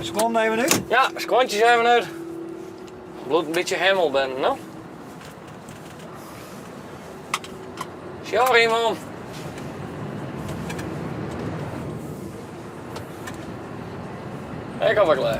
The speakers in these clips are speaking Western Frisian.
Skuon even út? Ja, skuontjes even út. Bliuwt in bytsje himel binnen, no. Sorry, man. Ik ha klear.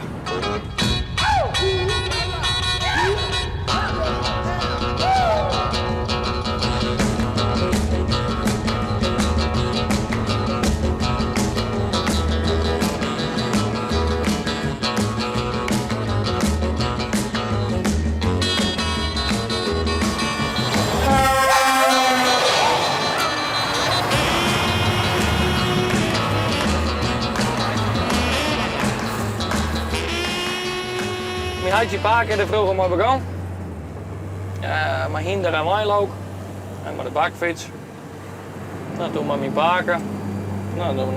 Myn heit syn pake is der froeger mei begûn. Mei hynder en weinlook en mei de bakfyts. No, toen mei myn pake. No, toen,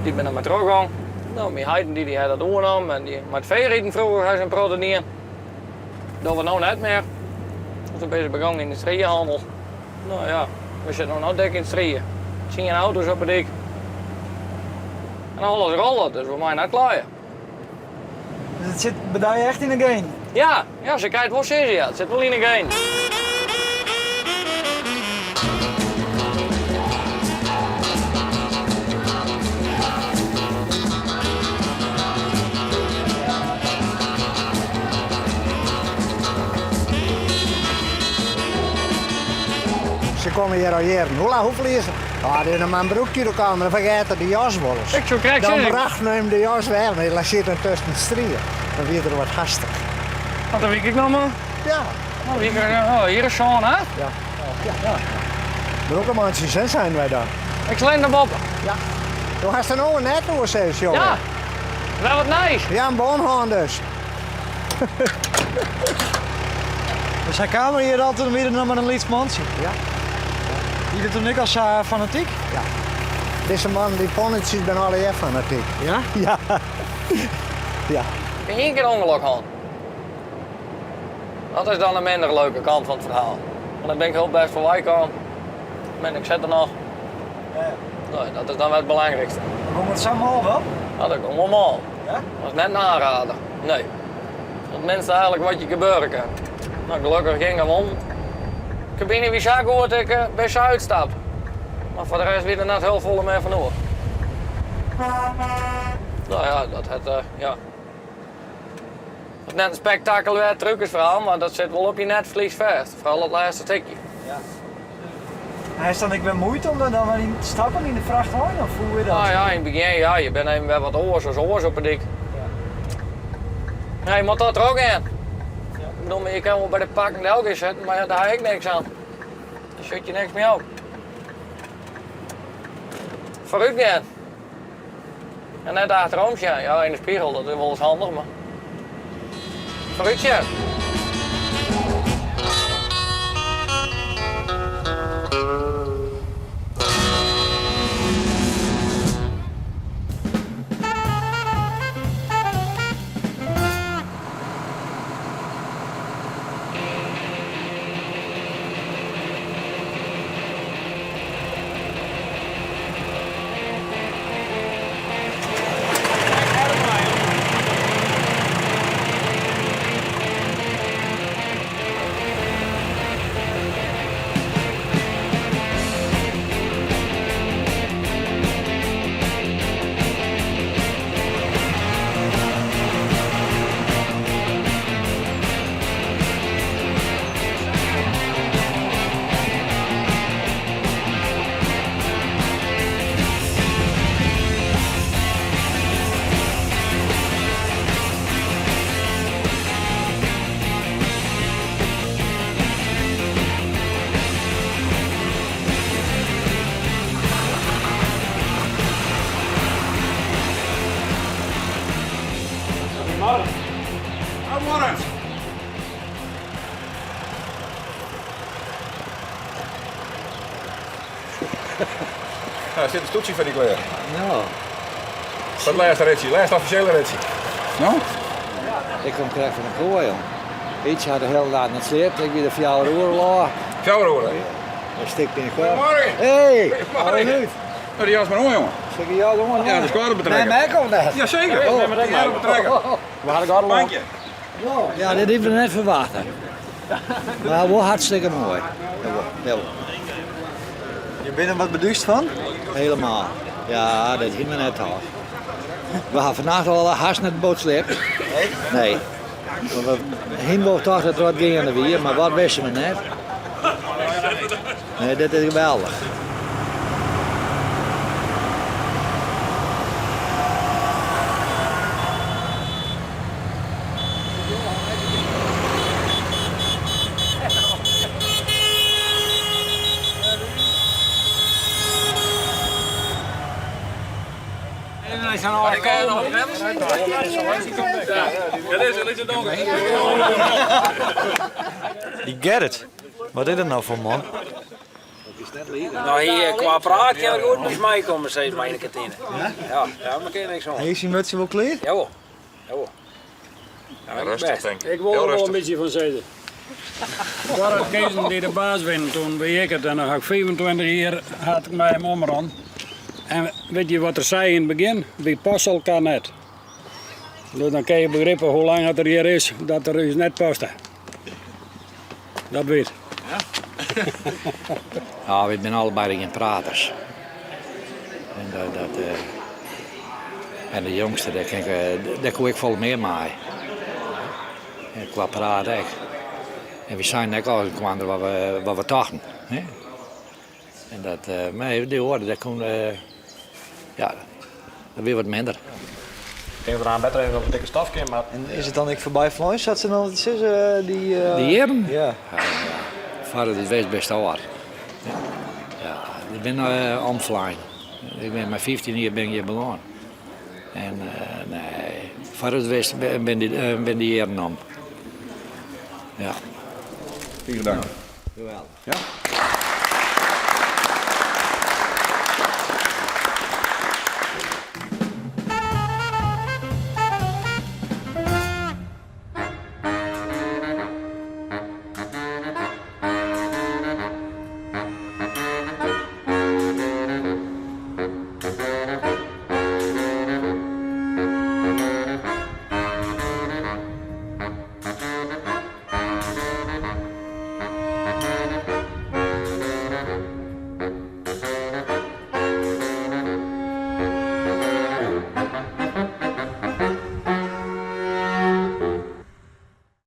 dy binne der mei trochgong. No, myn heit en dy, dy ha dat oernommen en dy mei it feeriden froeger ha se in protte dien. Dogge we no net mear. Toen binne se begûn yn de striehandel. No ja, we sitte no dik yn it strie. Tsien auto's op 'e dyk. En alles rollet, dus we meie net kleie. Dus it sit by dy echt yn de genen? Ja, ja, sa kinst it wol sizze, ja. It sit wol yn de genen. Se komme hjir al jierren. Hoe lang, hoefolle is it? Ah, dit is mar in broekje de kamer, dan ferget er de jas wolris. Ik soe krekt Dan sizze. bracht men him de jas wer, mar hy sit yntusken it strie. Dan wie er wat hastich. Want dan wie ik noch mar. Ja. Oh, wie ik, oh, hier is zo'n, hè? Ja. Ja. ja. Broekemantsjes, hè, zijn wij dan. Ik sleen er boppe. Ja. Do hast der no net oer, sis, jongen. Ja. Wel wat nijs. Ja, in bonhân dus. Dus hy kaam hjir altyd wie er noch mar in lyts mantsje. Ja. Wie er toen ek al sa fanatyk? Ja. Dizze man, dy ponnetsjes binne allegear fanatyk. Ja? Ja. Ja. Ik ha ien kear ûngelok hân. Dat is dan de minder leuke kant fan it ferhaal. Want dan bin ik hiel bêst foarby kaam. En ik sit der noch. Ja. No, dat is dan wer it belangrykste. Gong it sa mâl dan? Ja, dat gong wol mâl. Ja? Dat is net in oanrader. Nee. It minste eigenlik wat je gebeure kin. No, gelokkich gyng it om. De kabine wie sa goed, ik eh, bin sa útstapt. Mar foar de rest wie der net hiel folle mear fan oer. No ja, dat hat, eh, ja. Dat is net in spektakulêr truckersferhaal, mar dat sit wol op je netvlies fêst. Foaral dat lêste stikje. Ja. Hast dan ek wer muoite om der dan wer yn te stappen yn de frachtwein of hoe is dat? Nou ja, yn it begjin ja, je binne even wer wat oars as oars op 'e dyk. Ja. Ja, je moat dat der ook in. Ja. Ik bedoel, je kan wol by de pakken del gean sitten, mar ja, dêr ha ik niks oan. Dêr sjit je niks mei op. Foarút gean. En net achterom sjen. Ja, yn de spegel, dat is wolris handich, mar foarút sjen. Goedemorgen. Goedemorgen. Nou, er sit in stoetsje foar dy klear. No. Wat lêste ritsje, lêste offisjele ritsje. No? Ik kom krekt fan de koai, jong. Ytsje hat de hiele nacht net sliept. Ik wie der fjouwer oere al ôf. Fjouwer oere? Ja. In stik yn de kop. Goedemorgen. Hey! Goedemorgen. Hallo. Nou, dy jas mar oan, jongen. Sil ik jou oan? Ja, de skouder betrekken. Nee, mij komt net. Jazeker. Oh. De betrekken. We hadden al Bankje. Ja, dit hebben we net verwacht. Maar wel hartstikke mooi. Jawel, jawel. Je bent er wat beduust van? Helemaal. Ja, dat zien we net al. We gaan vannacht al haast naar de boot slepen. Nee? Nee. Want we hingen toch dat er wat ging aan de wier, maar wat wisten we net. Nee, dit is geweldig. Die Gerrit, wat is dat nou voor man? Nou, hier, qua praat kan ik goed met mij komen, zei maar in de kantine. Ja? Ja, ja, maar ken niks van. Is die mutsje wel klaar? Jawel. Jawel. Ja, Rustig, best. denk ik. Ik wil Heel er wel een rustig. beetje van zeggen. Gerrit Kezen die de baas win toen bij ik het en dan had ik 25 jaar had ik met hem omrond. En weet je wat er zei in het begin? Wie passen elkaar net. Dus dan kun je begrijpen hoe lang het er hier is dat er iets net paste. Dat weet. Ja, we zijn allebei geen praters. En, dat, dat, en de jongste, daar, kan ik, daar kon ik vol meer mee. En qua praat ook. En we zijn ook al een wat we dachten. Hè? En dat, maar die hoorde, dat kon, ja, dat weer wat minder. Ik denk dat we aan beter even op een dikke staf kunnen, maar En is het dan ik voorbij Floys? Zat ze dan het is, die... Die heren? Ja. Ja, ja. Vader is best best oud. Ja, ja ik ben omflying. Ik ben met 15 jaar ben ik hier begonnen. En nee, vader is best ben die heren om. Ja. Vier dank. Geweldig. Ja?